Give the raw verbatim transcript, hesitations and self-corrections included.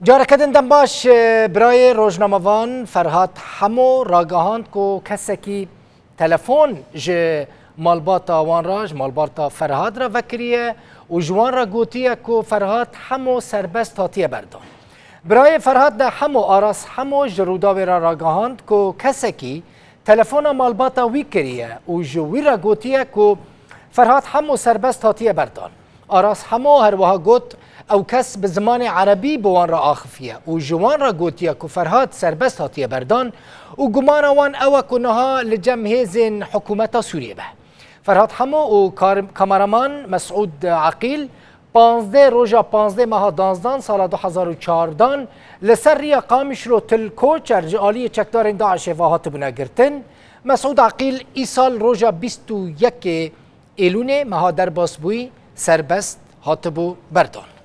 Careke din dem baş, e, birayê rojnamevan Ferhat Hemo ragihand ku kesekî telefon ji malbata wan re, ji malbata Ferhat re vekiriye û ji wan re gotiye ku Ferhat Hemo serbest hatiye berdan. Birayê Ferhat de Hemo, Aras Hemo, ji Rûdawê re ragihand ku kesekî telefona malbata wî kiriye û ji wî re gotiye ku Ferhat Hemo serbest hatiye berdan. Aras Hemo her wiha got, ew kes bi zimanê erebî bi wan re axifiye û ji wan re gotiye ku Ferhat serbest hatiye berdan û gumana wan ew e ku niha li cem hêzên hikûmeta Sûriyê be. Ferhat Hemo û kar-, kameraman Mesûd Eqîl, panzdeh roja panzdeh meha danzdan sala du hezar û çardan li ser riya Qamişlo Til Koçer ji aliyê çekdarên DAIŞê ve hatibûne girtin. Mesûd Eqîl îsal roja bîst û yekê Êlûnê meha derbas bûyî serbest hatibû berdan.